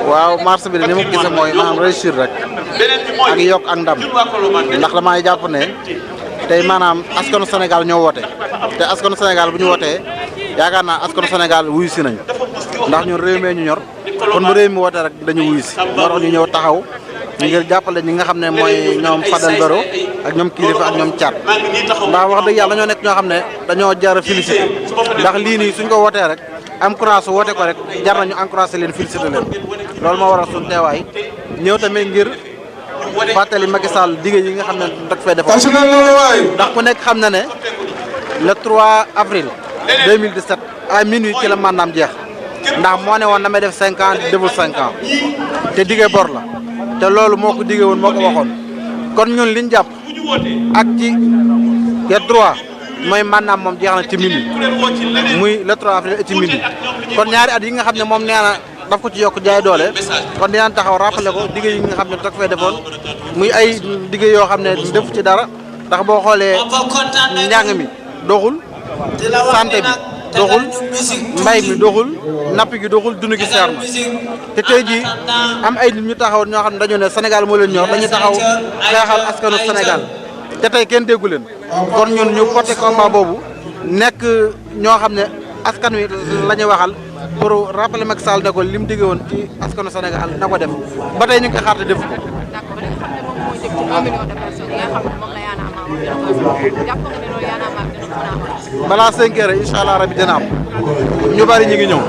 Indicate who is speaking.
Speaker 1: waaw marche bi de ni ma ko gisee mooy maanaam réussir rek ak yokk ak ndam ndax damay jàpp ne tey maanaam askanu Sénégal ñoo woote te askanu Sénégal bu ñu wootee yaakaar naa askanu Sénégal wuyu si nañu ndax ñun réew mi ñu ñor kon bu réew mi wootee rek dañu wuyu si moo tax ñu ñëw taxaw ngir jàppale ñi nga xam ne mooy ñoom Fadel Barro ak ñoom Kilifeu ak ñoom Thiat ndax wax dëgg yàlla dañoo nekk ñoo xam ne dañoo jar a félicité ndax lii nii suñ ko wootee rek am courage woote ko rek jar nañu encouragé leen félicité leen loolu moo waral suñu teewaay ñëw tamit ngir fàttali Macky Sall dige yi nga xam ne dak fee defoon ndax ku nekk xam na ne le 3 avril 2017 à minuit ci la mandaam jeex ndax moo ne woon damay def 5 ans deful 5 ans te dige bor la te loolu moo ko dige woon moo ko waxoon kon ñun liñ jàpp ak ci le 3 mooy mandaam moom jeex na ci minuit muy le 3 avril ci minuit kon ñaari at yi nga xam ne moom nee na daf ko ci yokk jaay doole kon dinaan taxaw rappelé ko dige yi nga xam ne dak fee defoon muy ay dige yoo xam ne def ci dara ndax boo xoolee njàng mi doxul santé bi doxul mbay mi doxul napp gi doxul dund gi seer na te tey jii am ay nit ñu taxaw ñoo xam ne dañu ne Sénégal moo leen ñor dañuy taxaw xeexal askanu Sénégal te tey kenn déggu leen kon ñun ñu porté combat boobu nekk ñoo xam ne askan wi la ñuy waxal pour rappeler Macky Sall ne ko li mu digge woon ci askanu Sénégal na ko def ba tey ñu ngi koy xaar te def ko. balaa 5 heures incha allah rabi dina am ñu bari ñu ngi ñëw.